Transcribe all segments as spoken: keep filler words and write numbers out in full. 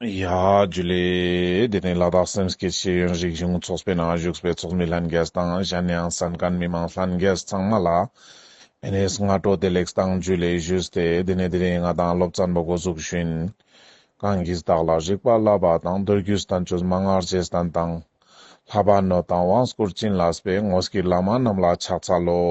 ཡ་ཇུ་ལེ། དེ་ནས་ལ་དྭགས་སེམས་བསྐྱེད་ཤེས་ཡོན་རིག་གཞུང་ཚོགས་པའི་ནང་བཞུགས་པའི་ཚོགས་མི་ལྷན་རྒྱས་དང་གཞན་ཡང་གསན་མཁན་མི་མང་ལྷན་རྒྱས་ཚང་མ་ལ་ཨེ་ནས་སྔ་དྲོ་བདེ་ལེགས་དང་ཇུ་ལེ་ཞུས་ཏེ། དེ་ནས་དེ་རིང་ང་དང་སློབ་ཚན་པ་འགོ་འཛུགས་ཞུ་ཡིན། གང་གིས་བདག་ལ་རིག་པ་བསླབ་པ་དང་། མདོ་རྒྱུད་བསྟན་བཅོས་མན་ངག་རྗེས་བསྟན་དང་། བསླབ་པ་ནོད་དང་དབང་བསྐུར་བྱིན་བརླབས་པའི། དངོས་ཀྱི་བླ་མ་རྣམས་ལ་ཕྱག་འཚལ་ལོ།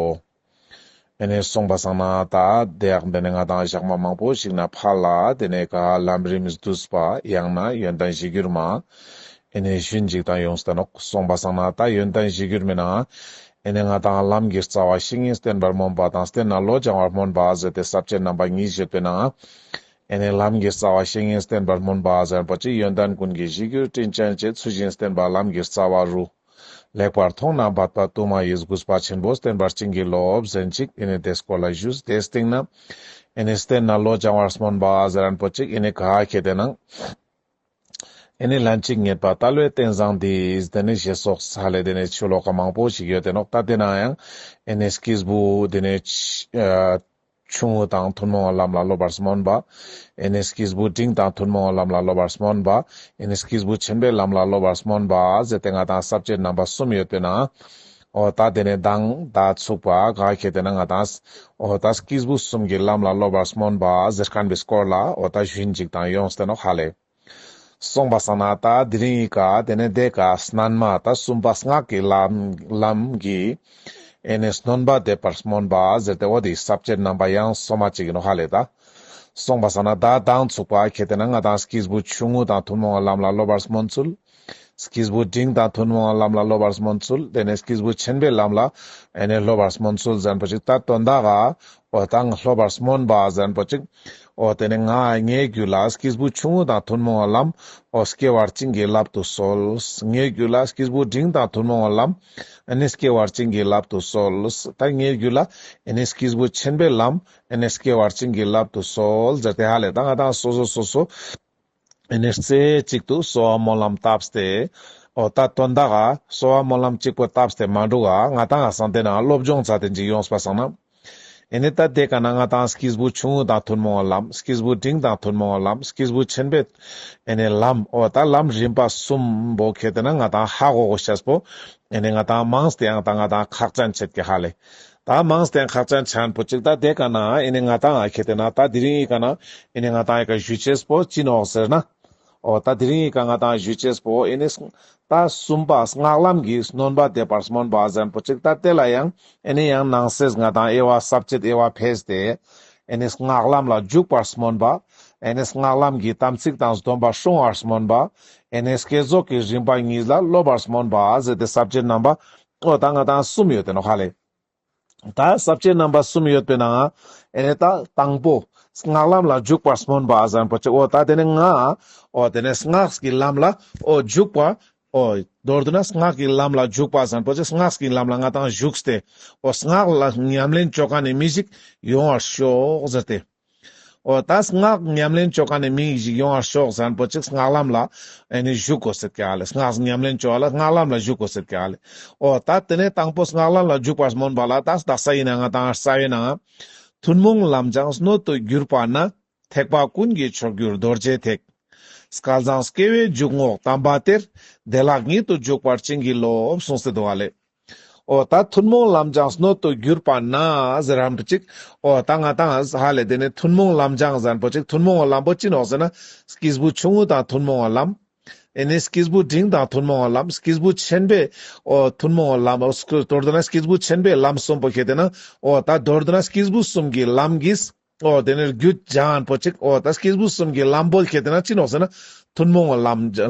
ཨེ་ནས་སོང་པ་སང་ན་ད་དེ་ཡག་འདི་ནས་ང་དང་ཞག་མ་མང་པོ་ཞིག་ན་ཕར་ལ་དེ་ནས་ག་ལམ་རིམ་བསྡུས་པ་ཡང་ན་ཡོན་ཏན་གཞིར་གྱུར་མ་ཨེ་ནས་ཞུན་ཅིག་དང་ཡོངས་ཏེ་ནོག། སོང་པ་སང་ན་ད་ཡོན་ཏན་གཞིར་གྱུར་མའི་ནང་ཨེ་ནས་ང་དང་ལམ་གྱི་རྩ་བ་བཤེས་གཉེན་བསྟེན་པར་སྨོན་པ་དང་བསྟེན་ནས་བློ་སྦྱང་བར་སྨོན་པ་ཟེར་ཏེ་ས་བཅད་རྣམ་པ་གཉིས་ཡོད་པའི་ནང་ཨེ་ནས་ལམ་གྱི་རྩ་བ་བཤེས་གཉེན་བསྟེན་པར་སྨོན་པ་ཟེར་པོ་ཅིག། ཡོན་ཏན་ཀུན་གྱི་གཞིར་གྱུར་དྲིན་ཅན་རྗེ། ཚུལ་བཞིན་བསྟེན་པ་ལམ་གྱི་རྩ་བ་རུ། ལེགས་པར་མཐོང་ནས་འབད་པ་དུ་མ་ཡིས། གུས་པ་ཆེན་པོས་བསྟེན་པར་བྱིན་གྱིས་རློབས་ཟེར་ཅིག། ཨེ་ནས་དེ་སྐོར་ལ་ཞུས་ཏེ་སྟེང་ན་ཨེ་ནས་བསྟེན་ནས་བློ་སྦྱང་བར་སྨོན་པ་ཟེར་རན་པོ་ཅིག། ཨེ་ནས་ག་ཁེ་དེ་ནང་ཨེ་ནས་ལན་གཅིག་རྙེད་པ་དལ་བའི་རྟེན་བཟང་འདི། དེ་ནས་ཞེས་སོགས་ཧ་ལས་དེ་ནས་ཆོས་ལོ་ཀ་མང་པོ་ཞིག་ཡོད་དེ་ནོག། ད་དེ་ནང་ཡང་ཨེ་ནས་སྐྱེས་བུ་དེ་ནས་ཆུང་ངུ་དང་ཐུན་མོང་བའི་ལམ་ལ་སློབ་པར་སྨོན་པ། ཨེ་ནས་སྐྱེས་བུ་འབྲིང་དང་ཐུན་མོང་བའི་ལམ་ལ་སློབ་པར་སྨོན་པ། ཨེ་ནས་སྐྱེས་བུ་ཆེན་པོའི་ལམ་ལ་སློབ་པར་སྨོན་པ་ཟེར་ཏེ་ང་དང་ས་བཅད་རྣམ་པ་གསུམ་ཡོད་པའི་ནང་། འོ་ད་དེ་ནས་མདང་ད་ཚུགས་པ་ག་ཁེ་དེ་ན་ང་དང་འོ་ད་སྐྱེས་བུ་གསུམ་གྱི་ལམ་ལ་སློབ་པར་སྨོན་པ་ཟེར་མཁན་པའི་སྐོར་ལ་འོ་ད་ཞུན་ཅིག་དང་ཡོངས་ཏེ་ནོག་ཧ་ལས། སོང་པ་སང་ན་ད་དེ་རིང་ཡི་ག་དེ་ནས་དེ་ག་སྣན་མ་ད་གསུམ་པ་སྔགས་ཀྱི་ལམ་ལམ་གྱི་ཨེ་ནས་སྣོན་པ་འདེབས་པར་སྨོན་པ་ཟེར་ཏེ་འོ་དེའི་ས་བཅད་རྣམ་པ་ཡང་སོ་མ་གཅིག་ཡིན་ནོག་ཧ་ལས་ད། སོང་པ་སང་ན་ད་མདང་ཚུགས་པ་ཁེ་དེ་ན་ང་དང་སྐྱེས་བུ་ཆུང་ངུ་དང་ཐུན་མོང་བའི་ལམ་ལ་སློབ་པར་སྨོན་ཚུལ། སྐྱེས་བུ་འབྲིང་དང་ཐུན་མོང་བའི་ལམ་ལ་སློབ་པར་སྨོན་ཚུལ། དེ་ནས་སྐྱེས་བུ་ཆེན་པོའི་ལམ་ལ་ཨེ་ནས་སློབ་པར་སྨོན་ཚུལ་ཟེར་རན་པོ་ཅིག། ད་དོན་དག་ག་འོ་ད་ང་སློབ་པར་སྨོན་པ་ཟེར་རན་པོ་ཅིག། འོ་དེ་ནས་ང་ངའི་རྒྱུད་ལ་སྐྱེས་བུ་ཆུང་ངུ་དང་ཐུན་མོང་བའི་ལམ་འོ་སྐྱེ་བར་བྱིན་གྱིས་བརླབ་ཏུ་གསོལ། ངའི་རྒྱུད་ལ་སྐྱེས་བུ་འབྲིང་དང་ཐུན་མོང་བའི་ལམ་ཨེ་ནས་སྐྱེ་བར་བྱིན་གྱིས་བརླབ་ཏུ་གསོལ། ད་ངའི་རྒྱུད་ལ་ཨེ་ནས་སྐྱེས་བུ་ཆེན་པོའི་ལམ་ཨེ་ནས་སྐྱེ་བར་བྱིན་གྱིས་བརླབ་ཏུ་གསོལ་ཟེར་ཏེ་ཧ་ལས་ད་ང་དང་སོ་སོ་སོ་སོ་ཨེ་ནས་རྩེ་གཅིག་ཏུ་གསོལ་བ་སྨོན་ལམ་བཏབ་སྟེ། འོ་ད་དོན་དག་ག་གསོལ་བ་སྨོན་ལམ་གཅིག་པོ་བཏབ་སྟེ་མ་འགྲོ་ག་ང་དང་ང་སང་དེ་ན་སློབ་སྦྱོང་ཚ་དེ་འཇིག་ཡོངས་པ་སང་ན། ཨེ་ནས་ད་དེ་ག་ན་ང་དང་སྐྱེས་བུ་ཆུང་ངུ་དང་ཐུན་མོང་བའི་ལམ། སྐྱེས་བུ་འབྲིང་དང་ཐུན་མོང་བའི་ལམ། སྐྱེས་བུ་ཆེན་པོའི་ཨེ་ནས་ལམ། འོ་ད་ལམ་རིམ་པ་གསུམ་པོ་ཁེ་དེ་ན་ང་དང་ཧ་གོ་གོ་ཤེས་པོ། ཨེ་ནས་ང་དང་མངས་ཏེ་ཡང་ད་ང་དང་ཁག་ཅན་ཆེད་ཀྱི་ཧ་ལས། ད་མངས་ཏེ་ཡང་ཁག་ཅན་ཆེན་པོ་ཅིག། ད་དེ་ག་ན་ཨེ་ནས་ང་དང་ཨ་ཁེ་དེ་ན་ད་དེ་རིང་ཡི་ག་ན་ཨེ་ནས་ང་དང་ཡི་ག་ཞུ་ཅེས་པོ་ཅི་ནོག་ཟེར་ན། འོ་ད་དེ་རིང་ཡི་ག་ང་དང་ཞུ་ཅེས་པོ་ཨེ་ནས་ད་གསུམ་པ་སྔགས་ལམ་གྱི་སྣོན་པ་འདེབས་པར་སྨོན་པ་ཟེར་རན་པོ་ཅིག། ད་དེ་ལ་ཡང་ཨེ་ནས་ཡང་ནང་གསེས་ང་དང་དབྱེ་བ་ས་བཅད་དབྱེ་བ་ཕེས་ཏེ། ཨེ་ནས་སྔགས་ལམ་ལ་འཇུག་པར་སྨོན་པ། ཨེ་ནས་སྔགས་ལམ་གྱི་དམ་ཚིག་དང་སྡོམ་པ་སྲུང་བར་སྨོན་པ། ཨེ་ནས་བསྐྱེད་རྫོགས་ཀྱི་རིམ་པ་གཉིས་ལ་སློབ་པར་སྨོན་པ་ཟེར་ཏེ་ས་བཅད་རྣམ་པ་འོ་ད་ང་དང་གསུམ་ཡོད་དེ་ནོག་ཧ་ལས། ད་ས་བཅད་རྣམ་པ་གསུམ་ཡོད་པའི་ནང་ཨེ་ནས་ད་དང་པོ་སྔགས་ལམ་ལ་འཇུག་པར་སྨོན་པ་ཟེར་རན་པོ་ཅིག། འོ་ད་དེ་ནས་ང་འོ་དེ་ནས་སྔགས་ཀྱི་ལམ་ལ་འོ་འཇུག་པ། འོ་མདོར་བསྡུ་ན་སྔགས་ཀྱི་ལམ་ལ་འཇུག་པ་ཟེར་རན་པོ་ཅིག། སྔགས་ཀྱི་ལམ་ལ་ང་དང་ཞུགས་ཏེ་འོ་སྔགས་ལ་ཉམས་ལེན་བཅོ་མཁན་ནི་མི་ཞིག་ཡོང་བར་ཤོག་ཟེར་ཏེ། འོ་ད་སྔགས་ཉམས་ལེན་བཅོ་མཁན་ནི་མི་ཞིག་ཡོང་བར་ཤོག་ཟེར་རན་པོ་ཅིག། སྔགས་ལམ་ལ་ཨེ་ནི་ཞུགས་དགོས་ཟེར་གི་ཨ་ལེ། སྔགས་ཉམས་ལེན་བཅོ་བ་ལ་སྔགས་ལམ་ལ་ཞུགས་དགོས་ཟེར་གི་ཨ་ལེ། འོ་ད་དེ་ནས་དང་པོ་སྔགས་ལམ་ལ་འཇུག་པར་སྨོན་པ་ལ་ད་ད་ས་ཡིན་ན་ང་དང་རྩ་བའི་ནང་ཐུན་མོང་ལམ་སྦྱངས་སྣོད་དུ་གྱུར་པ་ན། ཐེག་པ་ཀུན་གྱི་མཆོག་གྱུར་རྡོ་རྗེ་ཐེག། སྐལ་བཟང་སྐྱེ་བོའི་འཇུག་ངོགས་དམ་པ་དེར། བདེ་བླག་ཉིད་དུ་འཇུག་པར་བྱིན་གྱིས་རློབས་གསུངས་ཏེ་འདུག་ཨ་ལེ། འོ་ད་ཐུན་མོང་ལམ་སྦྱངས་སྣོད་དུ་གྱུར་པ་ན་ཟེར་རན་པོ་ཅིག། འོ་ད་ང་དང་ཧ་ལས་དེ་ནས་ཐུན་མོང་ལམ་སྦྱངས་ཟེར་རན་པོ་ཅིག། ཐུན་མོང་གི་ལམ་པོ་ཅི་ནོག་ཟེར་ན་སྐྱེས་བུ་ཆུང་ངུ་དང་ཐུན་མོང་གི་ལམ། ཨེ་ནས་སྐྱེས་བུ་འབྲིང་དང་ཐུན་མོང་གི་ལམ། སྐྱེས་བུ་ཆེན་པོའི་འོ་ཐུན་མོང་གི་ལམ། འོ་སྐུ་མདོར་བསྡུ་ན་སྐྱེས་བུ་ཆེན་པོའི་ལམ་གསུམ་པོ་ཁེ་དེ་ན་འོ་ད་མདོར་བསྡུ་ན་སྐྱེས་བུ་གསུམ་གྱི་ལམ་གྱིས་འོ་དེ་ནས་རྒྱུད་སྦྱང་རན་པོ་ཅིག། འོ་ད་སྐྱེས་བུ་གསུམ་གྱི་ལམ་པོ་ཁེ་དེ་ན་ཅི་ནོག་ཟེར་ན་ཐུན་མོང་གི་ལམ་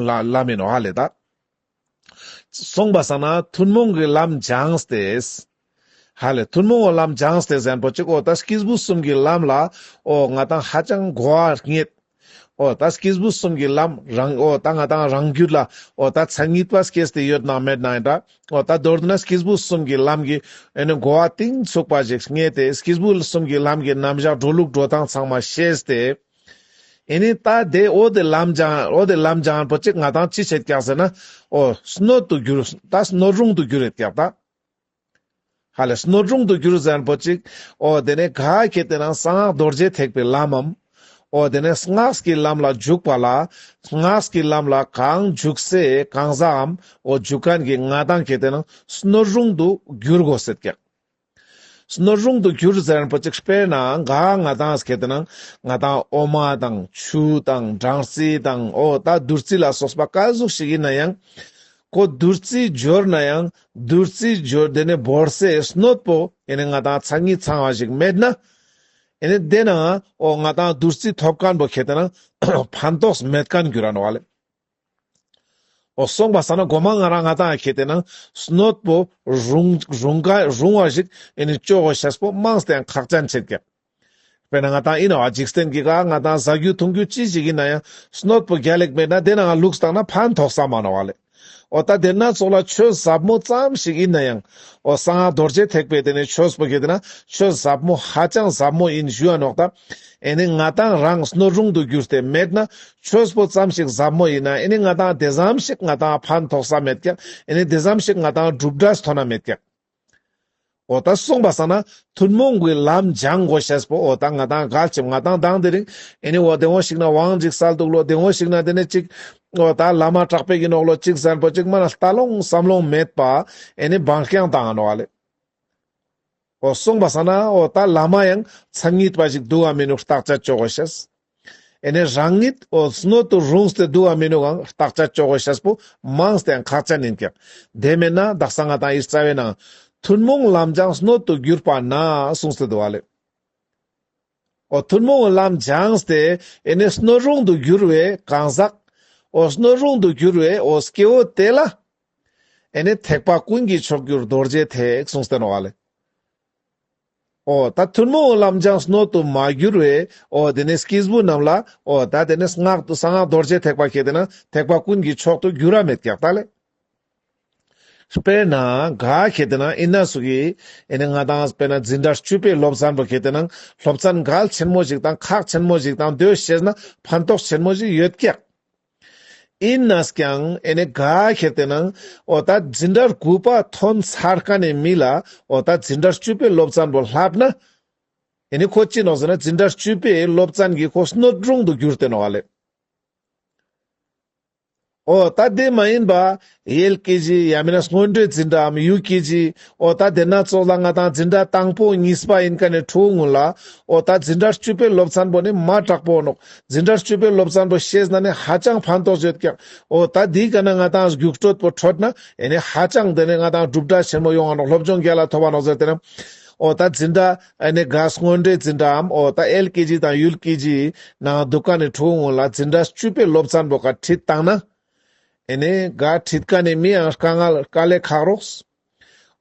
ལམ་ཡིན་ནོག་ཧ་ལས་ད། སོང་པ་སང་ན་ཐུན་མོང་གི་ལམ་སྦྱངས་ཏེ། ཧ་ལས་ཐུན་མོང་གི་ལམ་སྦྱངས་ཏེ་ཟེར་རན་པོ་ཅིག། འོ་ད་སྐྱེས་བུ་གསུམ་གྱི་ལམ་ལ་འོ་ང་དང་ཧ་ཅང་གོ་བ་རྙེད། འོ་ད་སྐྱེས་བུ་གསུམ་གྱི་ལམ་རང་འོ་ད་ང་དང་རང་རྒྱུད་ལ་འོ་ད་མཚན་ཉིད་པ་སྐྱེས་ཏེ་ཡོད་ན་མེད་ན་ཡིན་ད། འོ་ད་མདོར་བསྡུ་ན་སྐྱེས་བུ་གསུམ་གྱི་ལམ་གྱི་ཨེ་ནི་གོ་བ་གཏིང་ཚུགས་པ་ཞིག་རྙེད་དེ་སྐྱེས་བུ་གསུམ་གྱི་ལམ་གྱི་རྣམ་གཞག་འགྲོ་ལུགས་འགྲོ་སྟངས་ཚང་མ་ཤེས་ཏེ། ཨེ་ནི་ད་དེ་འོ་དེ་ལམ་སྦྱང་འོ་དེ་ལམ་སྦྱང་པོ་ཅིག་ང་དང་ཅི་བྱེད་ཀྱག་ཟེར་ན། འོ་སྣོད་དུ་གྱུར་ད་སྣོད་རུང་དུ་གྱུར་ཡོད་ཀྱག་ད། ཧ་ལས་སྣོད་རུང་དུ་གྱུར་ཟེར་པོ་ཅིག། འོ་དེ་ནས་ག་ཁེ་དེ་ན་གསང་སྔགས་རྡོ་རྗེ་ཐེག་པའི་ལམ་མམ། འོ་དེ་ནས་སྔགས་ཀྱི་ལམ་ལ་འཇུག་པ་ལ། སྔགས་ཀྱི་ལམ་ལ་གང་འཇུག་སའི་གང་ཟག་གམ་འོ་འཇུག་མཁན་གྱི་ང་དང་ཁེ་དེ་ན་སྣོད་རུང་དུ་འགྱུར་དགོས་ཟེར་ཀྱག་སྣོད་རུང་དུ་འགྱུར་ཟེར་མཁན་པོ་ཅིག་དཔེར་ན་ག་ང་དང་ཁེ་དེ་ན་ང་དང་འོ་མ་དང་ཆུ་དང་སྦྲང་རྩི་དང་འོ་ད་བདུད་རྩི་ལ་སོགས་པ་ག་ཟུག་ཞིག་ཡིན་ན་ཡང་། ཁོ་བདུད་རྩི་སྦྱོར་ན་ཡང་བདུད་རྩི་སྦྱོར་དེ་ནས་བོར་སའི་སྣོད་པོ་ཨེ་ནི་ང་དང་ཚ་སྙིགས་ཚང་བ་ཞིག་མེད་ན། ཨེ་ནི་དེ་ན་འོ་ང་དང་བདུད་རྩི་ཐོབ་མཁན་པོ་ཁེ་དེ་ན་ཕན་ཐོགས་མེད་མཁན་འགྱུར་ར་ནོ་བ་ལེ། འོ་སོང་པ་སང་ན་གོ་མ་ང་རང་ང་དང་ཁེ་དེ་ན་སྣོད་པོ་རུང་རུང་ག་རུང་བ་ཞིག་ཨེ་ནི་སྤྱོད་དགོས་ཤེས་པོ་མངས་ཏེ་ཡང་ཁག་ཅན་ཆེད་ཀྱག་དཔེར་ན་ང་དང་ཡིན་ནོ་བ་འཇིག་རྟེན་གྱི་ག་ང་དང་ཟ་རྒྱུ་འཐུང་རྒྱུ་ཅི་ཞིག་ཡིན་ན་ཡང་སྣོད་པོ་རྒྱལ་ལེགས་མེད་ན་དེ་ན་ང་ལུགས་བཏང་ན་ཕན་ཐོགས་ས་མ་ནོ་བ་ལེ། འོ་ད་དེ་ན་ཚོགས་ལ་ཆོས་ཟབ་མོ་ཙམ་ཞིག་ཡིན་ན་ཡང་། འོ་གསང་སྔགས་རྡོ་རྗེ་ཐེག་པའི་དེ་ནས་ཆོས་པོ་གེ་དེ་ན་ཆོས་ཟབ་མོ་ཧ་ཅང་ཟབ་མོ་ཡིན་ཞུ་ཡ་ནོག་ད། ཨེ་ནི་ང་དང་རང་སྣོད་རུང་དུ་གྱུར་ཏེ་མེད་ན་ཆོས་པོ་ཙམ་ཞིག་ཟབ་མོ་ཡིན་ན་ཨེ་ནི་ང་དང་དེ་ཙམ་ཞིག་ང་དང་ཕན་ཐོགས་ས་མེད་ཀྱག་ཨེ་ནི་དེ་ཙམ་ཞིག་ང་དང་གྲུབ་འབྲས་ཐོན་ན་མེད་ཀྱག་འོ་ད་སོང་པ་སང་ན་ཐུན་མོང་གི་ལམ་སྦྱང་དགོས་ཤེས་པོ་འོ་ད་ང་དང་གལ་ཆེ་ང་དང་དང་དེ་རིང་ཨེ་ནི་འོ་དེ་འོ་ཞིག་ན་དབང་ཅིག་སལ་འདུག་ལོ་དེ་འོ་ཞིག་ན་དེ་ནས་ཅིག་འོ་ད་བླ་མ་གྲགས་པའི་གི་ནོག་ལོ་ཅིག་ཟན་པོ་ཅིག་མ་ན་ལྟ་ལོང་བསམ་ལོང་མེད་པ་ཨེ་ནི་བང་རྐྱང་བཏང་ནོ་བ་ལེ། འོ་སོང་པ་སང་ན་འོ་ད་བླ་མ་ཡང་མཚན་ཉིད་པ་ཞིག་འདུག་ག་མི་འདུག་བརྟག་དཔྱད་བཅོ་དགོས་ཤེས། ཨེ་ནས་རང་ཉིད་འོ་སྣོད་དུ་རུང་སྟེ་འདུག་ག་མི་འདུག་གང་བརྟག་དཔྱད་བཅོ་དགོས་ཤེས་པོ་མངས་ཏེ་ཡང་ཁག་ཅན་ཡིན་ཀྱང་། དེ་མེད་ན་དག་ས་ང་དང་ཡིར་རྩ་བའི་ནང་ཐུན་མོང་ལམ་སྦྱང་སྣོད་དུ་གྱུར་པ་ན་གསུངས་ཏེ་འདུག་བ་ལེ། འོ་ཐུན་མོང་ལམ་སྦྱངས་ཏེ་ཨེ་ནས་སྣོད་རུང་དུ་གྱུར་བའི་གང་ཟག་འོ་སྣོད་རུང་དུ་གྱུར་བའི་འོ་སྐྱེ་བོ་དེ་ལ། ཨེ་ནས་ཐེག་པ་ཀུན་གྱི་མཆོག་གྱུར་རྡོ་རྗེ་ཐེག་གསུངས་ཏེ་ནོག་བ་ལེ། འོ་ད་ཐུན་མོང་ལམ་སྦྱངས་སྣོད་དུ་མ་གྱུར་བའི་འོ་དེ་ནས་སྐྱེས་བུ་རྣམས་ལ་འོ་ད་དེ་ནས་སྔགས་དུ་གསང་སྔགས་རྡོ་རྗེ་ཐེག་པ་ཁེ་དེ་ན་ཐེག་པ་ཀུན་གྱི་མཆོག་ཏུ་གྱུར་ར་མེད་ཀྱག་ད་ལེ། དཔེར་ན་ག་ཁེ་དེ་ན་ཨིན་ན་སུ་གི་ཨེ་ནས་ང་དང་དཔེར་ན་འཛིན་གྲྭ་བཅུ་པའི་སློབ་ཚན་པོ་ཁེ་དེ་ན་སློབ་ཚན་གལ་ཆེན་མོ་ཞིག་དང་ཁག་ཆེན་མོ་ཞིག་དང་འདོད་ཤེས་ན་ཕན་ཐོགས་ཆེན་མོ་ཞིག་ཡོད་ཀྱག་ཡིན་ན་ཀྱང་ཨེ་ནས་ག་ཁེ་དེ་ན་འོ་ད་འཛིན་གྲྭ་དགུ་པ་ཐོན་ཚར་མཁན་ནི་མི་ལ་འོ་ད་འཛིན་གྲྭ་བཅུ་པའི་སློབ་ཚན་པོ་ལྷབ་ན། ཨེ་ནི་ཁོ་ཅི་ནོག་ཟེར་ན་འཛིན་གྲྭ་བཅུ་པའི་སློབ་ཚན་གྱི་ཁོ་སྣོད་རུང་དུ་གྱུར་ཏེ་ནོག་བ་ལེ། འོ་ད་དེ་མ་ཡིན་པ་ཨེལ་ཀེ་ཇི་ཡང་མིན་ན་སྔོན་འགྲོའི་འཛིན་གྲྭའམ་ཡུ་ཀེ་ཇི། འོ་ད་དེ་ན་ཚོགས་ལ་ང་དང་འཛིན་གྲྭ་དང་པོ་གཉིས་པ་ཡིན་མཁན་ནི་ཕྲུ་གུ་ངུ་ལ་འོ་ད་འཛིན་གྲྭ་བཅུ་པའི་སློབ་ཚན་པོ་ནི་མ་དྲག་པོ་ནོག་འཛིན་གྲྭ་བཅུ་པའི་སློབ་ཚན་པོ་ཤེས་ན་ནི་ཧ་ཅང་ཕན་ཐོགས་ཡོད་ཀྱག་འོ་ད་དེའི་ཀ་ན་ང་དང་རྒྱུགས་སྤྲོད་པོ་འཕྲོད་ན་ཨེ་ནི་ཧ་ཅང་དེ་ནས་ང་དང་གྲུབ་འབྲས་ཆེན་མོ་ཡོང་བ་ནོག་སློབ་སྦྱོང་རྒྱལ་ལ་ཐོབ་པ་ནོག་ཟེར་དེ་ན། འོ་ད་འཛིན་གྲྭ་ཨེ་ནི་ག་སྔོན་འགྲོའི་འཛིན་གྲྭའམ་འོ་ད་ཨེལ་ཀེ་ཇི་དང་ཡུལ་ཀེ་ཇི་ནང་འདུག་མཁན་ནི་ཕྲུ་གུ་ངུ་ལ་འཛིན་གྲྭ་བཅུ་པའི་སློབ་ཚན་པོ་ག་ཁྲིད་བཏང་ན། ཨེ་ནས་ག་ཁྲིད་མཁན་ནི་མི་ཡང་དཀའ་ངལ་དཀའ་ལས་ཁག་རོགས།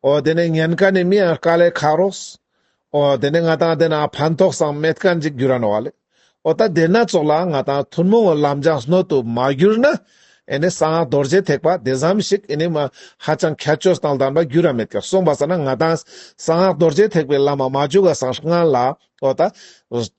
འོ་དེ་ནས་ཉན་མཁན་ནི་མི་ཡང་དཀའ་ལས་ཁག་རོགས། འོ་དེ་ནས་ང་དང་དེ་ན་ཕན་ཐོགས་སང་མེད་མཁན་ཅིག་འགྱུར་ར་ནོག་བ་ལེ། འོ་ད་དེ་ན་ཚོགས་ལ་ང་དང་ཐུན་མོང་གི་ལམ་སྦྱངས་སྣོད་དུ་མ་གྱུར་ན། ཨེ་ནས་གསང་སྔགས་རྡོ་རྗེ་ཐེག་པ་དེ་ཙམ་ཞིག་ཨེ་ནས་མ་ཧ་ཅང་ཁྱད་ཆོས་དང་ལྡན་པ་འགྱུར་ར་མེད་ཀྱང་སོང་པ་ས་ན་ང་དང་གསང་སྔགས་རྡོ་རྗེ་ཐེག་པའི་ལམ་མ་འཇུག་ག་སང་སྔ་ལ། འོ་ད།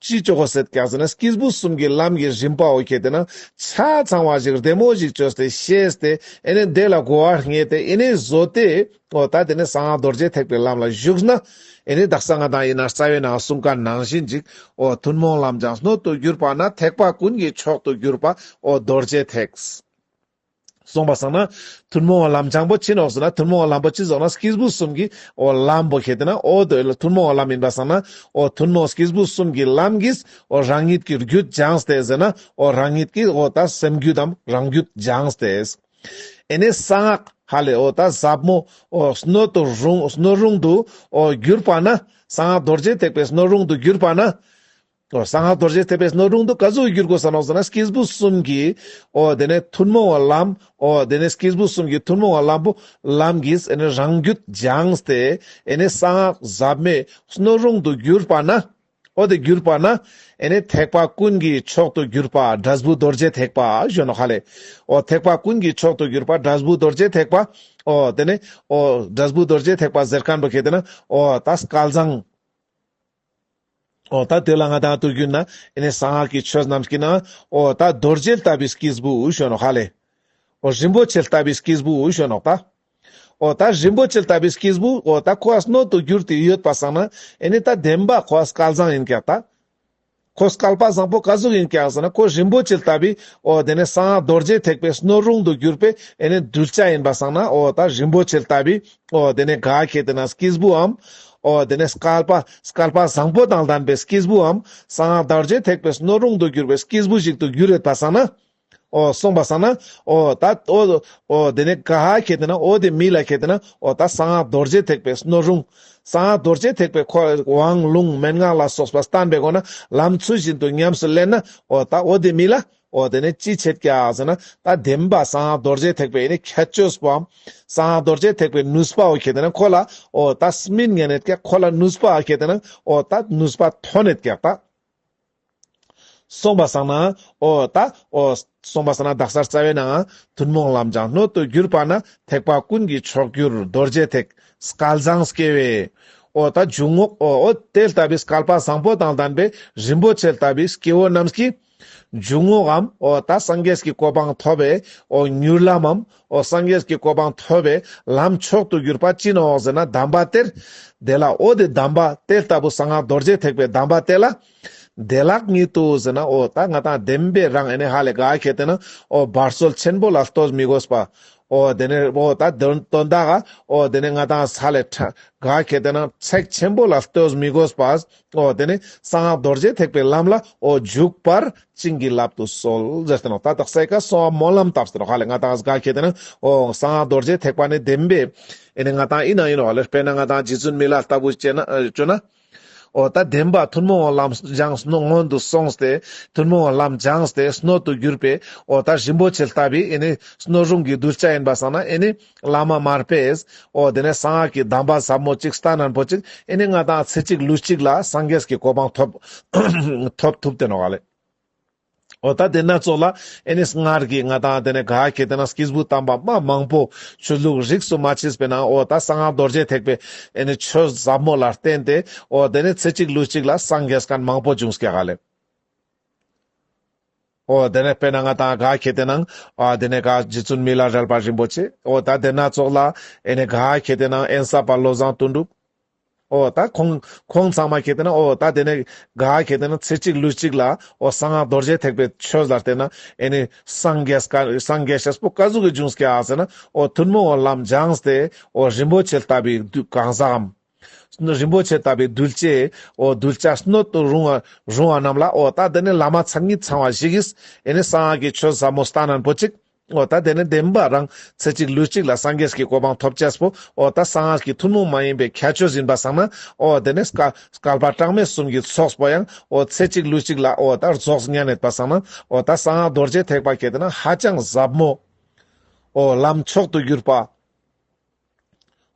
ཅི་ཅོ་གོ་ཟེར་ཀྱག་ཟེར་ན་སྐྱེས་བུ་གསུམ་གྱི་ལམ་གྱི་རིམ་པ་འོ་ཁེ་དེ་ན་ཆ་ཚང་བ་ཞིག་བདེ་མོ་ཞིག་བཅོས་ཏེ་ཤེས་ཏེ་ཨེ་ནས་དེ་ལ་གོ་བ་རྙེད་དེ་ཨེ་ནས་བཟོ་སྟེ་འོ་ད་དེ་ནས་གསང་སྔགས་རྡོ་རྗེ་ཐེག་པའི་ལམ་ལ་ཞུགས་ན་ཨེ་ནས་དག་ས་ང་དང་ཡིན་ན་རྩ་བའི་ནང་གསུང་མཁན་ནང་བཞིན་ཅིག་འོ་ཐུན་མོང་ལམ་སྦྱངས་སྣོད་དུ་གྱུར་པ་ན་ཐེག་པ་ཀུན་གྱི་མཆོག་ཏུ་གྱུར་པ་འོ་རྡོ་རྗེ་ཐེག་སོང་པ་སང་ན་ཐུན་མོང་བ་ལམ་སྦྱངས་པོ་ཅི་ནོག་ཟེར་ན་ཐུན་མོང་བ་ལམ་པོ་ཅི་ཟེར་ན་སྐྱེས་བུ་གསུམ་གྱི་འོ་ལམ་པོ་ཁེ་དེ་ན་འོ་དོ་ལ་ཐུན་མོང་བ་ལམ་ཡིན་པ་སང་ན་འོ་ཐུན་མོང་སྐྱེས་བུ་གསུམ་གྱི་ལམ་གྱིས་འོ་རང་ཉིད་ཀྱི་རྒྱུད་སྦྱངས་ཏེ་ཟེར་ན་འོ་རང་ཉིད་ཀྱི་འོ་ད་སེམས་རྒྱུད་དམ་རང་རྒྱུད་སྦྱངས་ཏེ། ཨེ་ནས་གསང་སྔགས་ཧ་ལས་འོ་ད་ཟབ་མོ་འོ་སྣོད་དུ་རུང་སྣོད་རུང་དུ་འོ་གྱུར་པ་ན་གསང་སྔགས་རྡོ་རྗེ་ཐེག་པའི་སྣོད་རུང་དུ་གྱུར་པ་ན། འོ་གསང་སྔགས་རྡོ་རྗེ་ཐེག་པའི་སྣོད་རུང་དུ་ག་ཟུག་གྱུར་དགོས་ས་ནོག་ཟེར་ན་སྐྱེས་བུ་གསུམ་གྱི་འོ་དེ་ནས་ཐུན་མོང་བ་ལམ་འོ་དེ་ནས་སྐྱེས་བུ་གསུམ་གྱི་ཐུན་མོང་བ་ལམ་པོ་ལམ་གྱིས་ཨེ་ནས་རང་རྒྱུད་སྦྱངས་ཏེ་ཨེ་ནས་གསང་སྔགས་ཟབ་མོའི་སྣོད་རུང་དུ་གྱུར་པ་ན་འོ་དེ་གྱུར་པ་ན་ཨེ་ནས་ཐེག་པ་ཀུན་གྱི་མཆོག་ཏུ་གྱུར་པ་འབྲས་བུ་རྡོ་རྗེ་ཐེག་པ་ཞུ་ནོག་ཧ་ལས། འོ་ཐེག་པ་ཀུན་གྱི་མཆོག་ཏུ་གྱུར་པ་འབྲས་བུ་རྡོ་རྗེ་ཐེག་པ་འོ་དེ་ནས་འོ་འབྲས་བུ་རྡོ་རྗེ་ཐེག་པ་ཟེར་མཁན་པོ་ཁེ་དེ་ན་འོ་ད་སྐལ་བཟང་། འོ་ད་དེ་ལ་ང་དང་དུ་གྱུར་ན་ཨེ་ནས་གསང་སྔགས་ཀྱི་ཆོས་རྣམས་ཀྱི་ནང་འོ་ད་རྡོ་རྗེ་ལྟ་བུའི་སྐྱེས་བུ་ཞུ་ནོག་ཧ་ལས། འོ་རིན་པོ་ཆེ་ལྟ་བུའི་སྐྱེས་བུ་ཞུ་ནོག་ད། འོ་ད་རིན་པོ་ཆེ་ལྟ་བུའི་སྐྱེས་བུ་འོ་ད་ཁོ་ཨ་སྣོད་དུ་གྱུར་ཏེ་ཡོད་པ་སང་ན་ཨེ་ནས་ད་བདེན་པ་ཁོ་ཨ་སྐལ་བཟང་ཡིན་ཀྱག་ད། ཁོ་སྐལ་པ་བཟང་པོ་ག་ཟུག་ཡིན་ཀྱག་ཟེར་ན། ཁོ་རིན་པོ་ཆེ་ལྟ་བུའི་འོ་དེ་ནས་གསང་སྔགས་རྡོ་རྗེ་ཐེག་པའི་སྣོད་རུང་དུ་གྱུར་པའི་ཨེ་ནི་གདུལ་བྱ་ཡིན་པ་སང་ན། འོ་ད་རིན་པོ་ཆེ་ལྟ་བུའི་འོ་དེ་ནས་ག་ཁེ་དེ་ན་སྐྱེས་བུའམ། འོ་དེ་ནས་སྐལ་པ་སྐལ་པ་བཟང་པོ་དང་ལྡན་པའི་སྐྱེས་བུའམ། གསང་སྔགས་རྡོ་རྗེ་ཐེག་པའི་སྣོད་རུང་དུ་གྱུར་པའི་སྐྱེས་བུ་ཞིག་ཏུ་གྱུར་ཡོད་པ་སང་ན། འོ་གསུངས་པ་སང་ན། འོ་ད་འོ་འོ་དེ་ནས་ག་ཧ་ཁེ་དེ་ན་འོ་དེ་མི་ལ་ཁེ་དེ་ན་འོ་ད་གསང་སྔགས་རྡོ་རྗེ་ཐེག་པའི་སྣོད་རུང་། གསང་སྔགས་རྡོ་རྗེ་ཐེག་པའི་ཁོ་དབང་ལུང་མན་ངག་ལ་སོགས་པ་བསྟན་པའི་སྒོ་ན་ལམ་ཚུལ་བཞིན་དུ་ཉམས་སུ་ལེན་ན། འོ་ད་འོ་དེ་མི་ལ་འོ་དེ་ནས་ཅི་བྱེད་ཀྱག་ཟེར་ན། ད་བདེན་པ་གསང་སྔགས་རྡོ་རྗེ་ཐེག་པའི་ཨེ་ནི་ཁྱད་ཆོས་པོའམ། གསང་སྔགས་རྡོ་རྗེ་ཐེག་པའི་ནུས་པའོ་ཁེ་དེ་ན་ཁོ་ལ་འོ་ད་སྨིན་ཉན་ནེད་ཀྱག་ཁོ་ལ་ནུས་པ་ཁེ་དེ་ན་འོ་ད་ནུས་པ་ཐོན་ནེད་ཀྱག་ད། གསུངས་པ་སང་ན། འོ་ད་འོ་གསུངས་པ་སང་ན་དག་ས་རྩ་བའི་ནང་ཐུན་མོང་ལམ་སྦྱངས་སྣོད་དུ་གྱུར་པ་ན། ཐེག་པ་ཀུན་གྱི་མཆོག་གྱུར་རྡོ་རྗེ་ཐེག་སྐལ་བཟང་སྐྱེ་བས། འོ་ད་འཇུག་ངོགས་འོ་འོ་དེ་ལྟ་བུའི་སྐལ་པ་བཟང་པོ་དང་ལྡན་པའི་རིན་པོ་ཆེ་ལྟ་བུའི་སྐྱེ་བོ་རྣམས་ཀྱི་འཇུག་ངོགས་འམ། འོ་ད་སངས་རྒྱས་ཀྱི་གོ་འཕང་ཐོབ་པའི་འོ་མྱུར་ལམ་འམ། འོ་སངས་རྒྱས་ཀྱི་གོ་འཕང་ཐོབ་པའི་ལམ་མཆོག་ཏུ་གྱུར་པ་ཅི་ནོག་ཟེར་ན། གདམས་པ་དེར། དེ་ལ་འོ་དེ་གདམས་པ་དེ་ལྟ་བུ་གསང་སྔགས་རྡོ་རྗེ་ཐེག་པའི་གདམས་པ་དེ་ལ། བདེ་བླག་ཉིད་དུ་ཟེར་ན། འོ་ད་ང་དང་བདེན་པའི་རང་ཨེ་ནི་ཧ་ལས་ག་ཁེ་དེ་ན་འོ་འབད་རྩོལ་ཆེན་པོ་ལ་ལྟོས་མི་དགོས་པ། འོ་དེ་ནས་འོ་ད་དོན་དོན་དག་ག་འོ་དེ་ནས་ང་དང་ས་ལས་ཁྲ་ག་ཁེ་དེ་ན་ཚེགས་ཆེན་པོ་ལ་ལྟོས་མི་དགོས་པ། འོ་དེ་ནས་གསང་སྔགས་རྡོ་རྗེ་ཐེག་པའི་ལམ་ལ་འོ་འཇུག་པར་བྱིན་གྱིས་བརླབ་ཏུ་གསོལ་ཟེར་ཏེ་ནོག་ད་དག་ས་ཀ་གསོལ་བ་སྨོན་ལམ་བཏབ་སྟེ་ནོག་ཧ་ལས་ང་དང་ག་ཁེ་དེ་ན་འོ་གསང་སྔགས་རྡོ་རྗེ་ཐེག་པ་ནི་བདེན་པའི་ཨེ་ནི་ང་དང་ཨི་ན་ཨི་ནོག་ཧ་ལས། དཔེར་ན་ང་དང་རྗེ་བཙུན་མི་ལ་ལྟ་བུ་བྱས་ན་ཨ་བྱོས་ན། འོ་ད་བདེན་པ་ཐུན་མོང་བའི་ལམ་སྦྱངས་སྣོད་སྔོན་དུ་སོང་སྟེ། ཐུན་མོང་བའི་ལམ་སྦྱངས་ཏེ་སྣོད་དུ་གྱུར་པའི་འོ་ད་རིན་པོ་ཆེ་ལྟ་བུའི་ཨེ་ནི་སྣོད་རུང་གི་གདུལ་བྱ་ཡིན་པ་སང་ན། ཨེ་ནི་བླ་མ་མར་པས་འོ་དེ་ནས་གསང་སྔགས་ཀྱི་གདམས་པ་ཟབ་མོ་གཅིག་བསྟན་ནན་པོ་གཅིག་ཨེ་ནི་ང་དང་ཚེ་གཅིག་ལུས་གཅིག་ལ་སངས་རྒྱས་ཀྱི་གོ་འཕང་ཐོབ་ཐོབ་ཐུབ་སྟེ་ནོག་ཧ་ལས། འོ་ད་དེ་ན་ཙོགས་ལ་ཨེ་ནི་སྔར་གྱི་ང་དང་དེ་ནས་ག་ཁེ་དེ་ན་སྐྱེས་བུ་དམ་པ་མ་མང་པོ་ཆོས་ལུགས་རིས་སུ་མ་ཆད་པའི་ནང་འོ་ད་གསང་སྔགས་རྡོ་རྗེ་ཐེག་པའི་ཨེ་ནི་ཆོས་ཟབ་མོ་ལ་བརྟེན་ཏེ། འོ་དེ་ནས་ཚེ་གཅིག་ལུས་གཅིག་ལ་སངས་རྒྱས་མཁན་མང་པོ་བྱུང་སྐྱ་ག་ལེ། འོ་དེ་ནས་དཔེར་ན་ང་དང་ག་ཁེ་དེ་ནང་འོ་དེ་ནས་ག་རྗེ་བཙུན་མི་ལ་རས་པ་རིན་པོ་ཆེ། འོ་ད་དེ་ན་ཙོགས་ལ་ཨེ་ནི་ག་ཁེ་དེ་ནང་དབེན་ས་པ་བློ་བཟང་དོན་གྲུབ། འོ་ད་ཁོང་ཁོང་ཚང་མ་ཁེ་དེ་ན་འོ་ད་དེ་ནས་ག་ཁེ་དེ་ན་ཚེ་གཅིག་ལུས་གཅིག་ལ་འོ་གསང་སྔགས་རྡོ་རྗེ་ཐེག་པའི་ཆོས་ལ་བརྟེན་ན་ཨེ་ནི་སངས་རྒྱས་ཀ་སངས་རྒྱས་ཤེས་པོ་ག་ཟུག་གི་འབྱུང་སྐྱ་ཟེར་ན། འོ་ཐུན་མོང་བའི་ལམ་སྦྱངས་ཏེ་འོ་རིན་པོ་ཆེ་ལྟ་བུའི་གདུ་གང་ཟག་གམ། རིན་པོ་ཆེ་ལྟ་བུའི་གདུལ་བྱའི་འོ་གདུལ་བྱ་སྣོད་དུ་རུང་བ་རུང་བ་རྣམས་ལ། འོ་ད་དེ་ནས་བླ་མ་མཚན་ཉིད་ཚང་བ་ཞིག་གིས་ཨེ་ནི་གསང་སྔགས་ཀྱི་ཆོས་ཟབ་མོ་བསྟན་ནན་པོ་གཅིག་འོ་ད་དེ་ནས་བདེན་པ་རང་ཚེ་གཅིག་ལུས་གཅིག་ལ་སངས་རྒྱས་ཀྱི་གོ་འཕང་ཐོབ་ཅེས་པོ། འོ་ད་གསང་སྔགས་ཀྱི་ཐུན་མོང་མ་ཡིན་པའི་ཁྱད་ཆོས་ཡིན་པ་སང་ན། འོ་དེ་ནས་སྐལ་སྐལ་པ་གྲངས་མེད་གསུམ་གྱི་ཚོགས་པོ་ཡང་འོ་ཚེ་གཅིག་ལུས་གཅིག་ལ་འོ་ད་རྫོགས་ཉན་ནེད་པ་སང་ན། འོ་ད་གསང་སྔགས་རྡོ་རྗེ་ཐེག་པ་ཁེ་དེ་ན་ཧ་ཅང་ཟབ་མོ། འོ་ལམ་མཆོག་ཏུ་གྱུར་པ།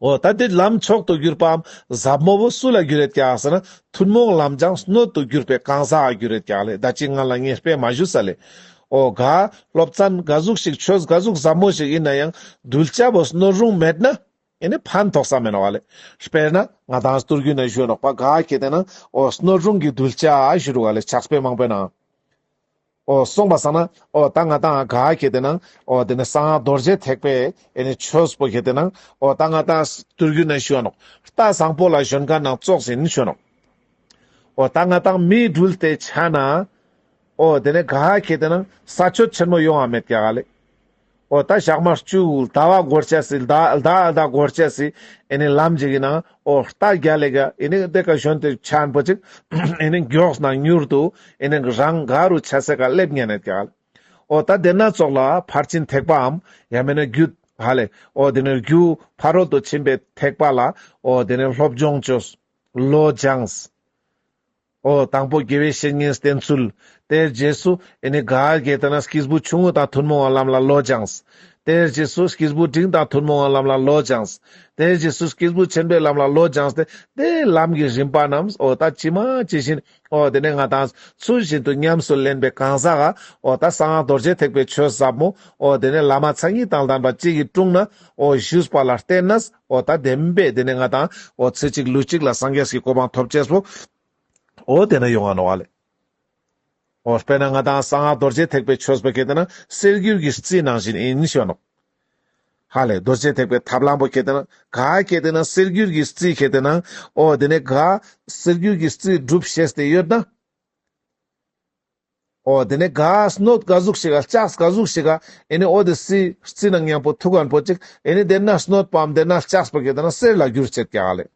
འོ་ད་དེ་ལམ་མཆོག་ཏུ་གྱུར་པའམ་ཟབ་མོ་བོ་སུ་ལ་གྱུར་ཡོད་ཀྱག་ཟེར་ན། ཐུན་མོང་ལམ་སྦྱངས་སྣོད་དུ་གྱུར་པའི་གང་ཟག་གྱུར་ཡོད་ཀྱག་ལེ། ད་ཅི་ང་ལ་ངས་དཔེ་མ་ཞུ་ས་ལེ། འོ་ག་སློབ་ཚན་ག་ཟུག་ཞིག་ཆོས་ག་ཟུག་ཟབ་མོ་ཞིག་ཡིན་ན་ཡང་གདུལ་བྱ་བོ་སྣོད་རུང་མེད་ན་ཨེ་ནི་ཕན་ཐོགས་ས་མེད་ནོག་ལེ། དཔེར་ན་ང་དང་སྟོད་རྒྱུད་ན་ཞུ་ནོག་པ་ག་ཁེ་དེ་ན་འོ་སྣོད་རུང་གི་གདུལ་བྱ་ཞུ་རུ་བ་ལེ། ཕྱག་དཔེ་མང་པོའི་ནང་། འོ་གསུངས་པ་སང་ན། འོ་ད་ང་དང་ག་ཁེ་དེ་ན་འོ་དེ་ནས་གསང་སྔགས་རྡོ་རྗེ་ཐེག་པའི་ཨེ་ནི་ཆོས་པོ་ཁེ་དེ་ན་འོ་ད་ང་དང་སྟོད་རྒྱུད་ན་ཞུ་ནོག་རྟ་བཟང་པོ་ལ་ཞོན་མཁན་ནང་ཙོགས་ཡིན་ཞུ་ནོག་འོ་ད་ང་དང་མི་འགྲུལ་ཏེ་ཆ་ན། འོ་དེ་ནས་ག་ཁེ་དེ་ན་ས་ཆོད་ཆེན་མོ་ཡོང་བ་མེད་ཀྱག་ལེ། འོ་ད་ཞག་མ་བཅུ་ཟླ་བ་འགོར་ཆ་སི་ཟླ་ཟླ་ཟླ་འགོར་ཆ་སི་ཨེ་ནི་ལམ་ཅིག་གི་ནང་འོ་རྟ་རྒྱ་ལེ་ག་ཨེ་ནི་དེ་ཀ་ཞོན་ཏེ་ཆ་ན་པོ་ཅིག་ཨེ་ནི་མགྱོགས་ན་མྱུར་དུ་ཨེ་ནི་རང་ག་རུ་ཆ་སེ་ག་སླེབས་ཉན་ནེད་ཀྱག་ལེ། འོ་ད་དེ་ན་ཙོགས་ལ་ཕར་ཕྱིན་ཐེག་པའམ་ཡང་མེད་ན་རྒྱུ་ཧ་ལེ། འོ་དེ་ནས་རྒྱུ་ཕ་རོལ་ཏུ་ཕྱིན་པའི་ཐེག་པ་ལ་འོ་དེ་ནས་སློབ་སྦྱོང་བཅོས། བློ་སྦྱངས། འོ་དང་པོ་དགེ་བའི་བཤེས་གཉེན་བསྟེན་ཚུལ། དེའི་རྗེས་སུ་ཨེ་ནི་ག་ཁེ་དེ་ན་སྐྱེས་བུ་ཆུང་ངུ་དང་ཐུན་མོང་བའི་ལམ་ལ་བློ་སྦྱངས། དེའི་རྗེས་སུ་སྐྱེས་བུ་འབྲིང་དང་ཐུན་མོང་བའི་ལམ་ལ་བློ་སྦྱངས། དེའི་རྗེས་སུ་སྐྱེས་བུ་ཆེན་པོའི་ལམ་ལ་བློ་སྦྱངས་ཏེ། དེའི་ལམ་གྱི་རིམ་པ་རྣམས་འོ་ད་ཇི་མ་ཇི་བཞིན། འོ་དེ་ནས་ང་དང་ཚུལ་བཞིན་དུ་ཉམས་སུ་ལེན་པའི་གང་ཟག་ག་འོ་ད་གསང་སྔགས་རྡོ་རྗེ་ཐེག་པའི་ཆོས་ཟབ་མོ་འོ་དེ་ནས་བླ་མ་མཚན་ཉིད་དང་ལྡན་པ་གཅིག་གི་དྲུང་ན་འོ་བཞུགས་པ་ལ་བརྟེན་ནས། འོ་ད་བདེན་པས་དེ་ནས་ང་དང་འོ་ཚེ་གཅིག་ལུས་གཅིག་ལ་སངས་རྒྱས་ཀྱི་གོ་འཕང་ཐོབ་ཅེས་པོ་འོ་དེ་ན་ཡོང་ང་ནོག་ལེ། འོ་དཔེར་ན་ང་དང་གསང་སྔགས་རྡོ་རྗེ་ཐེག་པའི་ཆོས་པོ་ཁེ་དེ་ན་གསེར་འགྱུར་གྱི་རྩི་ནང་བཞིན་ཡིན་ཞུ་ནོག་ཧ་ལེ། རྡོ་རྗེ་ཐེག་པའི་ཐབས་ལམ་པོ་ཁེ་དེ་ན་ག་ཁེ་དེ་ན་གསེར་འགྱུར་གྱི་རྩི་ཁེ་དེ་ན་འོ་དེ་ནས་ག་གསེར་འགྱུར་གྱི་རྩི་སྒྲུབ་ཤེས་ཏེ་ཡོད་ན། ཨོ་དེ་ནས་ག་སྣོད་ག་ཟུག་ཞིག་ག་ལྕགས་ག་ཟུག་ཞིག་ག་ཨེ་ནས་ཨོ་དེ་རྩི་རྩི་ན་མཉམ་པོ་ཐུག་གན་པོ་ཅིག་ཨེ་ནས་དེ་ན་སྣོད་པའམ་དེ་ན་ལྕགས་པོ་གི་དེ་ན་གསེར་ལ་འགྱུར་བྱེད་ཀྱག་ལེ།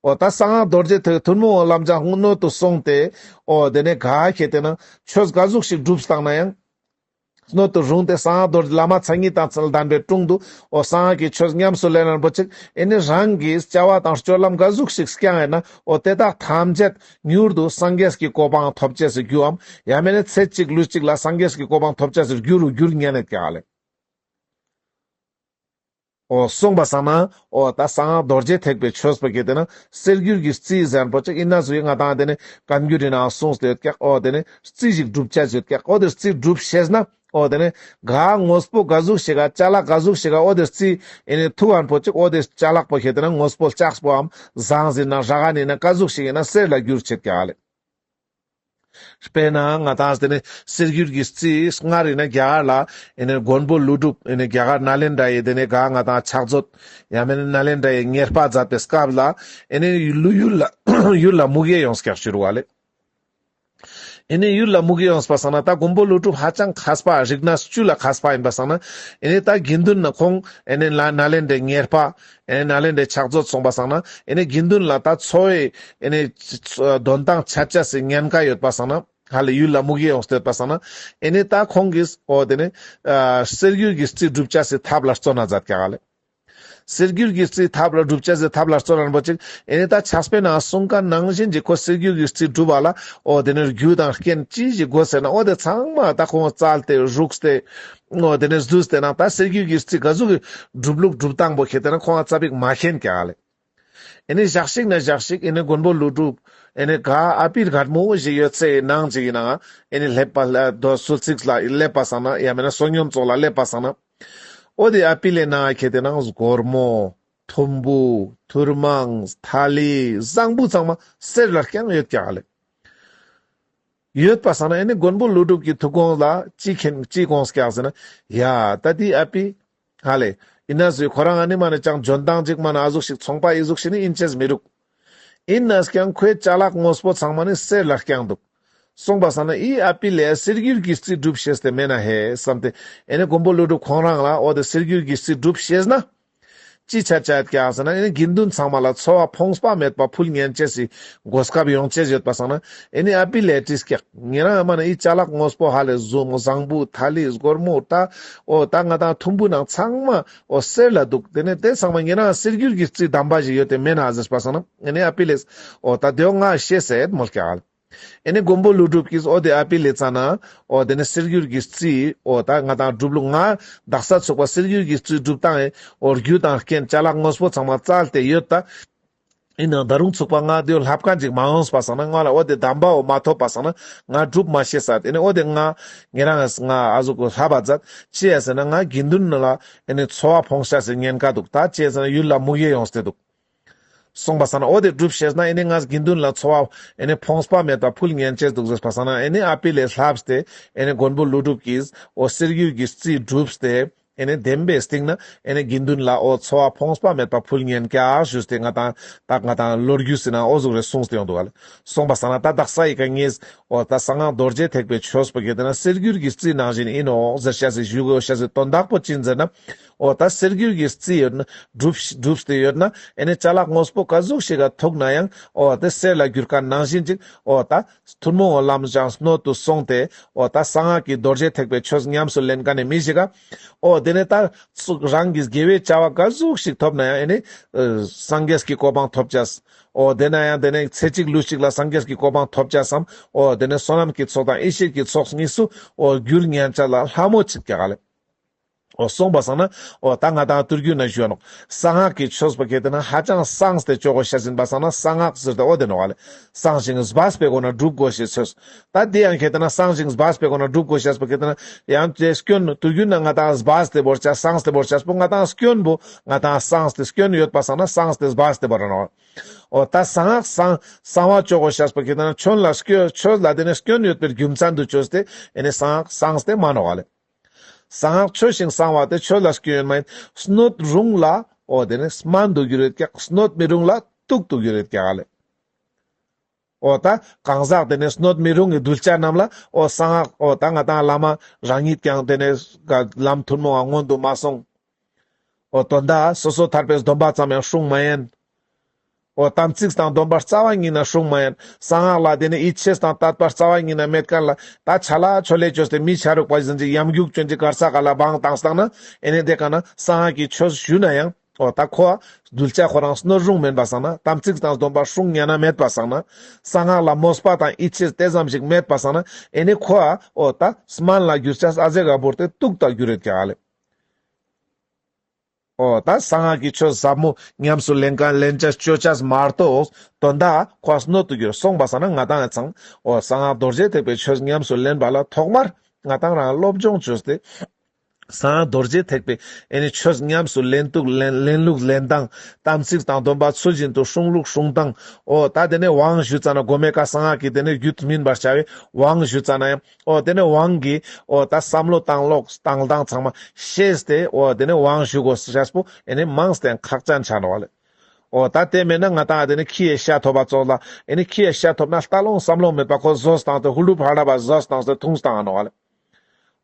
ཨོ་ད་གསང་སྔགས་རྡོ་རྗེ་ཐེག་ཐུན་མོང་བའི་ལམ་སྦྱངས་སྣོད་དུ་སོང་སྟེ། ཨོ་དེ་ནས་ག་ཁེ་དེ་ན་ཆོས་ག་ཟུག་ཞིག་སྒྲུབ་བཏང་ན་ཡང་། སྣོད་དུ་རུང་སྟེ་གསང་སྔགས་རྡོ་རྗེ་བླ་མ་མཚན་ཉིད་དང་ལྡན་པའི་དྲུང་དུ། ཨོ་གསང་སྔགས་ཀྱི་ཆོས་ཉམས་སུ་ལེན་རན་པོ་ཅིག་ཨེ་ནི་རང་གིས་བྱ་བ་དང་སྤྱོད་ལམ་ག་ཟུག་ཞིག་བསྐྱངས་ཡིན་ན། ཨོ་དེ་དག་ཐམས་ཅད་མྱུར་དུ་སངས་རྒྱས་ཀྱི་གོ་འཕང་ཐོབ་ཅེས་སུ་རྒྱུའམ། ཡང་མིན་ན་ཚེ་གཅིག་ལུས་གཅིག་ལ་སངས་རྒྱས་ཀྱི་གོ་འཕང་ཐོབ་ཅེས་སུ་རྒྱུ་རུ་འགྱུར་ཉན་ནས་ཀྱག་ལེ། ཨོ་གསུངས་པ་སང་ན། ཨོ་ད་གསང་སྔགས་རྡོ་རྗེ་ཐེག་པའི་ཆོས་པོ་གི་དེ་ན་གསེར་འགྱུར་གྱི་རྩི་ཟེར་པོ་ཅིག་ཡིན་ན་སུ་ཡིན་ང་དང་དེ་ནས་བཀའ་འགྱུར་རི་ནང་གསུངས་ཏེ་ཡོད་ཀྱག་ཨོ་དེ་ནས་རྩི་ཞིག་སྒྲུབ་བྱ་ཡོད་ཀྱག་ཨོ་དེ་རྩི་སྒྲུབ་ཤེས་ན། ཨོ་དེ་ནས་ག་དངོས་པོ་ག་ཟུག་ཞིག་ག་ཅ་ལག་ག་ཟུག་ཞིག་ག་ཨོ་དེ་རྩི་ཨེ་ནས་ཐུག་གན་པོ་ཅིག་ཨོ་དེ་ཅ་ལག་པོ་གི་དེ་ན་དངོས་པོ་ལྕགས་པོའམ་ཟངས་ཟིན་ན་ར་ག་ནི་ན་ག་ཟུག་ཞིག་ཡིན་ན་གསེར་ལ་འགྱུར་བྱེད་ཀྱག་ལེ། དཔེར་ན་ང་དང་དེ་ནས་གསེར་འགྱུར་གྱི་རྩི་སྔར་ཡིན་ན་རྒྱ་གར་ལ་ཨེ་ནས་མགོན་པོ་ཀླུ་སྒྲུབ་ཨེ་ནས་རྒྱ་གར་ནཱ་ལེནྡྲ་ཡི་དེ་ནས་ག་ང་དང་ཕྱག་མཛོད་ཡང་མིན་ན་ནཱ་ལེནྡྲ་ཡི་ཉེར་པ་མཛད་པའི་སྐབས་ལ་ཨེ་ནས་ཡུལ་ཡུལ་ལ་ཡུལ་ལ་མུ་གེ་ཡོངས་ཀྱག་ཞུ་རུ་བ་ལེ། ཨེ་ནས་ཡུལ་ལ་མུ་གེ་ཡོངས་པ་སང་ན་ད་མགོན་པོ་ཀླུ་སྒྲུབ་ཧ་ཅང་མཁས་པ་རིག་གནས་བཅུ་ལ་མཁས་པ་ཡིན་པ་སང་ན་ཨེ་ནས་ད་དགེ་འདུན་ན་ཁོང་ཨེ་ནས་ནཱ་ནཱ་ལེནྡྲའི་ཉེར་པ་ཨེ་ནས་ནཱ་ལེནྡྲའི་ཕྱག་མཛོད་སོང་པ་སང་ན་ཨེ་ནས་དགེ་འདུན་ལ་ད་འཚོ་བའི་ཨེ་ནས་འདོན་ཐང་ཆད་ཅེས་སི་ཉེན་ཁ་ཡོད་པ་སང་ན། ཧ་ལས་ཡུལ་ལ་མུ་གེ་ཡོངས་ཏེ་ཡོད་པ་སང་ན། ཨེ་ནས་ད་ཁོང་གིས་ཨོ་དེ་ནས་ཨ་གསེར་འགྱུར་གྱི་རྩི་སྒྲུབ་བྱ་སའི་ཐབས་ལ་བརྩོན་ན་མཛད་ཀྱག་ལེ། གསེར་འགྱུར་གྱི་རྩི་ཐབས་ལ་སྒྲུབ་བྱ་སའི་ཐབས་ལ་བརྩོན་རན་པོ་ཅིག་ཨེ་ནས་ད་ཕྱག་དཔེ་ནང་གསུངས་མཁན་ནང་བཞིན་གྱི་ཁོ་གསེར་འགྱུར་གྱི་རྩི་སྒྲུབ་པ་ལ་ཨོ་དེ་ནས་རྒྱུ་དང་རྐྱེན་ཅི་ཞིག་དགོས་ཟེར་ན་ཨོ་དེ་ཚང་མ་ད་ཁོང་བཙལ་ཏེ་རུགས་ཏེ་ཨོ་དེ་ནས་བཟླས་ཏེ་ནང་ད་གསེར་འགྱུར་གྱི་རྩི་ག་ཟུག་གི་སྒྲུབ་ལུགས་སྒྲུབ་སྟངས་པོ་ཁྱེད་དེ་ན་ཁོང་ང་ཙ་པིག་མ་མཁྱེན་ཀྱག་ལེ། ཨེ་ནས་ཞག་ཞིག་ན་ཞག་ཞིག་ཨེ་ནས་མགོན་པོ་ཀླུ་སྒྲུབ་ཨེ་ནས་ག་ཨ་པི་རྒད་མོ་ཞིག་ཡོད་ཚད་ནང་ཅིག་ཡིན་ནའང་ཨེ་ནས་སླེབས་པ་ལ་རྡོ་སུལ་ཚིགས་ལ་སླེབས་པ་སང་ན་ཡང་མིན་ན་བསོད་སྙོམས་ཚོགས་ལ་སླེབས་པ་སང་ན། ཨོ་དེ་ཨ་པི་ལེ་ནང་ཁྱེད་དེ་ནང་སྒོར་མོ་ཐུམ་བུ་ཐུར་མང་ཐ་ལི་བཟང་པོ་ཚང་མ་གསེར་ལ་བརྐྱངས་ཡོད་ཀྱག་ལེ། ཡོད་པ་སང་ན་ཨེ་ནི་མགོན་པོ་ཀླུ་སྒྲུབ་ཀྱི་ཐུགས་དགོངས་ལ་ཅི་མཁྱེན་ཅི་དགོངས་ཀྱག་ཟེར་ན། ཡ་ད་དེ་ཨ་པི། ཧ་ལས། ཡིན་ན་ཟོས་ཁོ་རང་ཨ་ནི་མ་ནི་ཅང་འཇོན་ཐང་ཅིག་མ་ན་ཨ་ཟུག་ཞིག་ཚོང་པ་ཨི་ཟུག་ཞིག་ནི་ཨིན་ཅེས་མི་རུག་ཨིན་ན་ཀྱང་ཁོའི་ཅ་ལག་དངོས་པོ་ཚང་མ་ནི་གསེར་ལ་བརྐྱངས་འདུག་གསུངས་པ་སང་ན་ཨི་ཨ་པི་ལས་གསེར་འགྱུར་གྱི་རྩི་སྒྲུབ་ཤེས་ཏེ་མེད་ན་ཧེ་བསམ་སྟེ་ཨེ་ནི་མགོན་པོ་ཀླུ་སྒྲུབ་ཁོང་རང་ལ་ཨོ་དེ་གསེར་འགྱུར་གྱི་རྩི་སྒྲུབ་ཤེས་ན། ཅི་ཆ་ཆ་ཀྱག་ཟེར་ན་ཨེ་ནི་དགེ་འདུན་ཚང་མ་ལ་འཚོ་བ་ཕོངས་པ་མེད་པ་ཕུལ་ཉན་ཅེས་སི་གོ་སྐབས་ཡོང་ཅེས་ཡོད་པ་སང་ན་ཨེ་ནི་ཨ་པི་ལས་བྲིས་ཀྱག་ངེད་རང་ཨ་མ་ན་ཨི་ཅ་ལག་དངོས་པོ་ཧ་ལས་བཟོ་མོ་བཟང་པོ་ཐ་ལི་སྒོར་མོ་ད་ཨོ་ད་ང་དང་ཐུམ་བུ་ནང་ཚང་མ་ཨོ་གསེར་ལ་འདུག་དེ་ནས་དེ་ཚང་མ་ངེད་རང་གསེར་འགྱུར་གྱི་རྩི་དམ་པ་ཞིག་ཡོད་དེ་མེད་ན་ཟེར་པ་སང་ན་ཨེ་ནི་ཨ་པི་ལས་ཨོ་ད་དེའོ་ང་ཤེས་ཟེར་མོལ་ཀྱག་ཨེ་ནི་མགོན་པོ་ཀླུ་སྒྲུབ་ཀྱིས་ཨོ་དེ་ཨ་པི་ལེ་ཙ་ན་ཨོ་དེ་ནི་གསེར་འགྱུར་གྱི་རྩི་ཨོ་ད་ང་དང་སྒྲུབ་ལུགས་ང་དག་ས་ཚུགས་པ་གསེར་འགྱུར་གྱི་རྩི་སྒྲུབ་སྟངས་ཨེ་ཨོ་རྒྱུ་དང་རྐྱེན་ཅ་ལག་དངོས་པོ་ཚང་མ་བཙལ་ཏེ་ཡོད་ད། ཨེ་ནི་ད་རུང་ཚུགས་པ་ང་དེ་ལྷབ་མཁན་ཅིག་མ་འོངས་པ་སང་ན་ང་ལ་ཨོ་དེ་དམ་པའོ་མ་ཐོབ་པ་སང་ན་ང་སྒྲུབ་མ་ཤེས་ས་ཨེ་ནི་ཨོ་དེ་ང་ངེད་རང་ང་ཨ་ཟུག་གི་ལྷབ་པ་མཛད་ཅི་ཡ་ཟེར་ན་ང་དགེ་འདུན་ལ་ཨེ་ནི་འཚོ་བ་ཕོངས་ཤ་ཟེར་ཉེན་ཁ་འདུག་ད་ཅི་ཡ་ཟེར་ན་ཡུལ་ལ་མུ་གེ་ཡོངས་ཏེ་འདུག་གསུངས་པ་སང་ན་ཨོ་དེ་སྒྲུབ་ཤེས་ན་ཨེ་ནི་ང་དགེ་འདུན་ལ་འཚོ་བ་ཨེ་ནི་ཕོངས་པ་མེད་པ་ཕུལ་ཉན་ཅེས་འདུག་ཟེར་པ་སང་ན་ཨེ་ནི་ཨ་པི་ལས་ལྷབས་ཏེ་ཨེ་ནི་མགོན་པོ་ཀླུ་སྒྲུབ་ཀྱིས་ཨོ་གསེར་འགྱུར་གྱི་རྩི་སྒྲུབས་ཏེ་ཨེ་ནི་བདེན་པའི་སྟེང་ན་ཨེ་ནི་དགེ་འདུན་ལ་ཨོ་འཚོ་བ་ཕོངས་པ་མེད་པ་ཕུལ་ཉན་ཀྱག་ཞུས་ཏེ་ང་དང་ད་ང་དང་ལོ་རྒྱུས་ཟེར་ན་ཨོ་ཟུག་རེ་གསུངས་ཏེ་ཡོང་འདུག་ག་ལེ། གསུངས་པ་སང་ན་ད་དག་ས་ཡི་ག་ངེས་ཨོ་ད་གསང་སྔགས་རྡོ་རྗེ་ཐེག་པའི་ཆོས་པོ་གི་དེ་ན་གསེར་འགྱུར་གྱི་རྩི་ནང་བཞིན་ཡིན་ནོ་ཟེར་ཤ་ཟེར་ཞུ་དགོས་ཤ་ཟེར་དོན་དག་པོ་ཅི་ཡིན་ཟེར་ན། ཨོ་ད་གསེར་འགྱུར་གྱི་རྩི་ཡོད་ན་སྒྲུབ་སྒྲུབ་སྟེ་ཡོད་ན་ཨེ་ནི་ཅ་ལག་དངོས་པོ་ག་ཟུག་ཞིག་ག་ཐུག་ན་ཡང་ཨོ་དེ་གསེར་ལ་འགྱུར་མཁན་ནང་བཞིན་ཅིག་ཨོ་ད་ཐུན་མོང་བའི་ལམ་སྦྱངས་སྣོད་དུ་སོང་སྟེ་ཨོ་ད་གསང་སྔགས་ཀྱི་རྡོ་རྗེ་ཐེག་པའི་ཆོས་ཉམས་སུ་ལེན་མཁན་ནི་མི་ཞིག་ག་ཨོ་དེ་ནས་ད་ཚུགས་རང་གི་དགེ་བའི་བྱ་བ་ག་ཟུག་ཞིག་ཐོབ་ན་ཡང་ཨེ་ནི་སངས་རྒྱས་ཀྱི་གོ་འཕང་ཐོབ་ཅེས་ཨོ་དེ་ན་ཡང་དེ་ནས་ཚེ་གཅིག་ལུས་གཅིག་ལ་སངས་རྒྱས་ཀྱི་གོ་འཕང་ཐོབ་ཅེས་སམ་ཨོ་དེ་ནས་བསོད་ནམས་ཀྱི་ཚོགས་དང་ཡེ་ཤེས་ཀྱི་ཚོགས་གཉིས་སུ་ཨོ་འགྱུར་ཉན་ཅེས་ལ་ལྷ་མོ་ཅིག་ཀྱག་ག་ལེ། ཨོ་གསུངས་པ་སང་ན་ཨོ་ད་ང་དང་ཐུར་རྒྱུད་ན་ཞུ་ནོག་གསང་སྔགས་ཀྱི་ཆོས་པོ་གལ་ཏེ་ན་ཧ་ཅང་གསང་སྟེ་ཅོ་གོ་ཤ་ཟིན་པ་སང་ན་གསང་སྔགས་ཟེར་ཏེ་ཨོ་དེ་ནོག་ག་ལེ། གསང་ཞིང་སྦས་པའི་སྒོ་ན་སྒྲུབ་དགོས་ཤེས་ཚོས། ད་དེ་ཡང་གལ་ཏེ་ན་གསང་ཞིང་སྦས་པའི་སྒོ་ན་སྒྲུབ་དགོས་ཤེས་པོ་གལ་ཏེ་ན་ཡང་དེ་སྐྱོན་ཐུར་རྒྱུད་ན་ང་དང་སྦས་ཏེ་བོར་ཆ་གསང་སྟེ་བོར་ཆ་པོ་ང་དང་སྐྱོན་པོ་ང་དང་གསང་སྟེ་སྐྱོན་ཡོད་པ་སང་ན་གསང་སྟེ་སྦས་ཏེ་བོར་ནོག་ཨོ་ད་གསང་སྔགས་གསང་གསང་བ་ཅོ་གོ་ཤེས་པོ་གལ་ཏེ་ན་ཆོས་ལ་སྐྱོན་ཆོས་ལ་དེ་ནས་སྐྱོན་ཡོད་པའི་རྒྱུ་མཚན་དུ་བཅོས་ཏེ་ཨེ་ནི་གསང་སྔགས་གསང་སྟེ་མ་ནོག་ག་ལེ། གསང་སྔགས་ཆོས་ཤིང་གསང་བ་སྟེ། ཆོས་ལ་སྐྱོན་ཡོད་མ་ཡིན། སྣོད་རུང་ལ་ཨོ་དེ་ནི་སྨན་དུ་འགྱུར་ཡོད་ཀྱག་སྣོད་མི་རུང་ལ་དུག་ཏུ་འགྱུར་ཡོད་ཀྱག་ལེ། འོ་ད་གང་ཟག་དེ་ནས་སྣོད་མི་རུང་གི་གདུལ་བྱ་རྣམས་ལ་འོ་གསང་སྔགས། འོ་ད་ང་དང་བླ་མ་རང་ཉིད་ཀྱང་དེ་ནས་ལམ་ཐུན་མོང་བ་སྔོན་དུ་མ་སོང་། འོ་དོན་དག་སོ་སོ་ཐར་པའི་སྡོམ་པ་ཙམ་ཡང་སྲུང་མ་ཡིན། འོ་དམ་ཚིག་དང་སྡོམ་པ་རྩ་བ་ཉིད་ནས་སྲུང་མ་ཡིན། གསང་སྔགས་ལ་དེ་ནས་ཡིད་ཆེས་དང་དད་པ་རྩ་བ་ཉིད་ནས་མེད་མཁན་ལ། ད་ཆ་ལ་ཆོ་ལེ་བཅོས་ཏེ་མི་བྱ་རོག་པ་ཞིག་ཡིན་ཅིག་ཡམ་རྒྱུག་བཅོན་ཅིག་གར་ས་ག་ལ་བང་བཏང་སྟངས་ན། ཨེ་ནས་དེ་ག་ན་གསང་སྔགས་ཀྱི་ཆོས་ཞུས་ན་ཡང་། འོ་ད་ཁོ་གདུལ་བྱ་ཁོ་རང་སྣོད་རུང་མིན་པ་སང་ན། དམ་ཚིག་དང་སྡོམ་པ་སྲུང་ཉན་ན་མེད་པ་སང་ན། གསང་སྔགས་ལ་མོས་པ་དང་ཡིད་ཆེས་དེ་ཙམ་ཞིག་མེད་པ་སང་ན། ཨེ་ནས་ཁོ་འོ་ད་སྨན་ལ་འགྱུར་ཆ་ཨ་ཟེ་ག་བོར་ཏེ་དུག་ཏུ་འགྱུར་རེད་ཀྱག་ལེ། འོ་ད་གསང་སྔགས་ཀྱི་ཆོས་ཟབ་མོ་ཉམས་སུ་ལེན་མཁན་ལེན་བྱ་སྤྱོད་བྱ་མ་གཏོགས། དོན་དག་ཁོ་སྣོད་དུ་གྱུར་སོང་པ་སང་ན། ང་དང་ཡང་ཚང་འོ་གསང་སྔགས་རྡོ་རྗེ་ཐེག་པའི་ཆོས་ཉམས་སུ་ལེན་པ་ལ་ཐོག་མར་ང་དང་རང་སློབ་སྦྱོང་བྱོས་ཏེ། གསང་སྔགས་རྡོ་རྗེ་ཐེག་པའི་ཨེ་ནི་ཆོས་ཉམས་སུ་ལེན་ཐུབ། ལེན་ལེན་ལུགས་ལེན་སྟངས། དམ་ཚིག་དང་སྡོམ་པ་ཚུལ་བཞིན་དུ་སྲུང་ལུགས་སྲུང་སྟངས། འོ་ད་དེ་ནས་དབང་ཞུ་ཙ་ན་དགོས་མེད་ཀ། གསང་སྔགས་ཀྱི་དེ་ནས་རྒྱུད་སྨིན་པར་བྱ་བའི་དབང་ཞུ་ཙ་ན་ཡང་། འོ་དེ་ནས་དབང་གི་འོ་ད་བསམ་བློ་བཏང་ལུགས་བཏང་སྟངས་ཚང་མ་ཤེས་ཏེ། འོ་དེ་ནས་དབང་ཞུ་དགོས་ཤེས་པོ་ཨེ་ནི་མང་སྟེ་ཁག་ཅན་ཆགས་འགྲོ་བ་ལེ། འོ་ད་དེ་མེད་ན་ང་དང་དེ་ནས་ཁྱི་ཡི་ཤ་ཐོབ་པ་ཙོགས་ལ། ཨེ་ནི་ཁྱི་ཡི་ཤ་ཐོབ་ན་ལྟ་ལོང་བསམ་ལོང་མེད་པ་ཁོ་ཟོས་བཏང་སྟེ་ཧུ་ལུ་ཕ་ལ་བ་ཟོས་བཏང་སྟེ་འཐུངས་བཏང་ང་ནོ་བ་ལེ།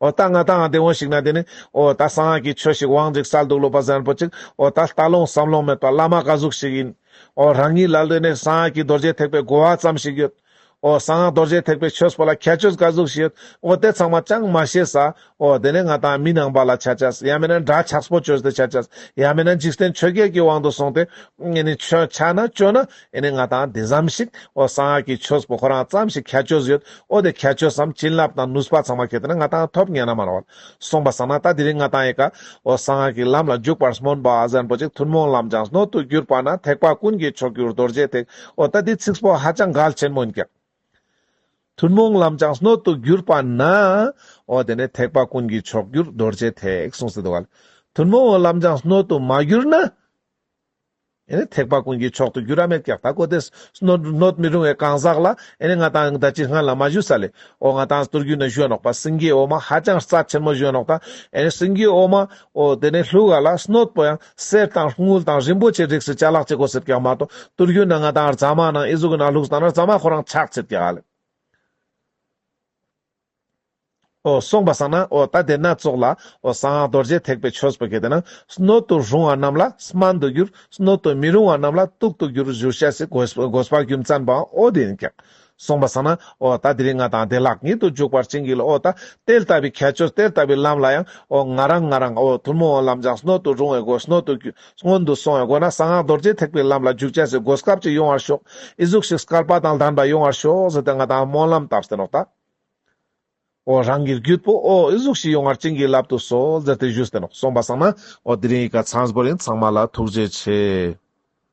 འོ་ད་ང་དང་དེ་འོ་ཞིག་ན་དེ་ནི་འོ་ད་གསང་སྔགས་ཀྱི་ཆོས་ཤིག་དབང་ཅིག་སལ་འདུག་ལོ་པ་ཟན་པོ་ཅིག། འོ་ད་ལྟ་ལོང་བསམ་ལོང་མེད་པ་བླ་མ་ག་ཟུག་ཞིག་ཡིན། འོ་རང་ཉིད་ལ་དེ་ནི་གསང་སྔགས་ཀྱི་རྡོ་རྗེ་ཐེག་པའི་གོ་བ་ཙམ་ཞིག་ཡོད། འོ་གསང་སྔགས་རྡོ་རྗེ་ཐེག་པའི་ཆོས་པོ་ལ་ཁྱད་ཆོས་ག་ཟུག་ཞིག་ཡོད། འོ་དེ་ཚང་མ་ཅང་མ་ཤེས་ས། འོ་དེ་ནི་ང་དང་མི་ནང་པ་ལ་ཆ་ཆས། ཡང་མིན་ན་འདྲ་ཆགས་པོ་བཅོས་ཏེ་ཆ་ཆས། ཡང་མིན་ན་འཇིག་རྟེན་ཆོས་བརྒྱད་ཀྱི་དབང་དུ་སོང་སྟེ། ཨེ་ནི་ཆོས་ཆ་ན་བཅོས་ན། ཨེ་ནི་ང་དང་དེ་ཙམ་ཞིག་འོ་གསང་སྔགས་ཀྱི་ཆོས་པོ་ཁོ་རང་ཙམ་ཞིག་ཁྱད་ཆོས་ཡོད། འོ་དེ་ཁྱད་ཆོས་སམ་བྱིན་རླབས་དང་ནུས་པ་ཚང་མ་ཁྱེར་ཏེ་ན་ང་དང་ཐོབ་ཉན་ན་མ་རོགས། སོང་པ་སང་ན་ད་དེ་རིང་ང་དང་ཡི་ག་འོ་གསང་སྔགས་ཀྱི་ལམ་ལ་འཇུག་པར་སྨོན་པ་ཟན་པོ་ཅིག། ཐུན་མོང་ལམ་སྦྱངས་སྣོད་དུ་གྱུར་པ་ན། ཐེག་པ་ཀུན་གྱི་མཆོག་གྱུར་རྡོ་རྗེ་ཐེག། འོ་ད་དེ་ཚིགས་པོ་ཧ་ཅང་གལ་ཆེན་མོ་ཡིན་ཀྱང་། ཐུན་མོང་ལམ་སྦྱངས་སྣོད་དུ་གྱུར་པ་ན། འོ་དེ་ནས་ཐེག་པ་ཀུན་གྱི་མཆོག་གྱུར་རྡོ་རྗེ་ཐེག་གསུངས་སྲིད་དོ་ག་ལ། ཐུན་མོང་ལམ་སྦྱངས་སྣོད་དུ་མ་གྱུར་ན། ཨེ་ནི་ཐེག་པ་ཀུན་གྱི་མཆོག་ཏུ་འགྱུར་ར་མེད་ཀྱག། ད་གོ་དེ་སྣོད་སྣོད་མི་རུང་བའི་གང་ཟག་ལ་ཨེ་ནི་ང་དང་ད་ཅི་སྔ་ལ་མ་ཞུས་ས་ལེ། འོ་ང་དང་སྟོད་རྒྱུད་ན་ཞུ་ནོག་པ། སེང་གེའི་འོ་མ་ཧ་ཅང་རྩ་ཆེན་མོ་ཞུ་ནོག་ད། ཨེ་ནི་སེང་གེའི་འོ་མ་འོ་དེ་ནས་བླུག་ག་ལ་སྣོད་པོ་ཡང་གསེར་དང་དངུལ་དང་རིན་པོ་ཆེ་རིགས་སུ་ཅ་ལག་ཅིག་དགོས་ཟེར་ཀྱག་མ་གཏོགས། སྟོད་རྒྱུད་ན་ང་དང་རྫ་མ་ནང་ཨི་ཟུག་གི་ནང་བླུགས་བཏང་ན་རྫ་མ་ཁོ་རང་ཆག་ཚེར་ཀྱག་ལེ། འོ་སོང་པ་སང་ན་འོ་ད་དེ་ན་ཙོགས་ལ་འོ་གསང་སྔགས་རྡོ་རྗེ་ཐེག་པའི་ཆོས་པོ་ཁྱེར་ཏེ་ན་སྣོད་དུ་རུང་བ་རྣམས་ལ་སྨན་དུ་འགྱུར། སྣོད་དུ་མི་རུང་བ་རྣམས་ལ་དུག་ཏུ་འགྱུར་ཞུ་བྱ་སའི་དགོས་དགོས་པ་རྒྱུ་མཚན་པའང་འོ་དེ་ཡིན་ཀྱང་། སོང་པ་སང་ན་འོ་ད་དེ་རིང་ང་དང་བདེ་བླག་ཉིད་དུ་འཇུག་པར་བྱིན་གྱིས་རློབས། འོ་ད་དེ་ལྟ་བུའི་ཁྱད་ཆོས་དེ་ལྟ་བུའི་ལམ་ལ་ཡང་འོ་ང་རང་ང་རང་འོ་ཐུན་མོང་ལམ་སྦྱངས་སྣོད་དུ་རུང་བའི་སྒོ་སྣོད་དུ་འགྱུར་སྔོན་དུ་སོང་བའི་སྒོ་ན་གསང་སྔགས་རྡོ་རྗེ་ཐེག་པའི་ལམ་ལ་འཇུག་བྱ་སའི་གོ་སྐབས་ཅིག་ཡོང་བར་ཤོག། ཨི་ཟུག་ཞིག་སྐལ་པ་དང་ལྡན་པ་ཡོང་བར་ཤོག་ཟེར་ཏེ་ང་དང་སྨོན་ལམ་བཏབ་སྟེ་ནོག་ད། འོ་རང་གི་རྒྱུད་པོ་འོ་ཨི་ཟུག་ཞིག་ཡོང་བར་བྱིན་གྱིས་བརླབ་ཏུ་གསོལ་ཟེར་ཏེ་ཞུས་ཏེ་ནོག། སོང་པ་སང་ན་འོ་དེ་རིང་ཡི་ག་ཚང་པོ་ཡིན། ཚང་མ་ལ་ཐུགས་རྗེ་ཆེ།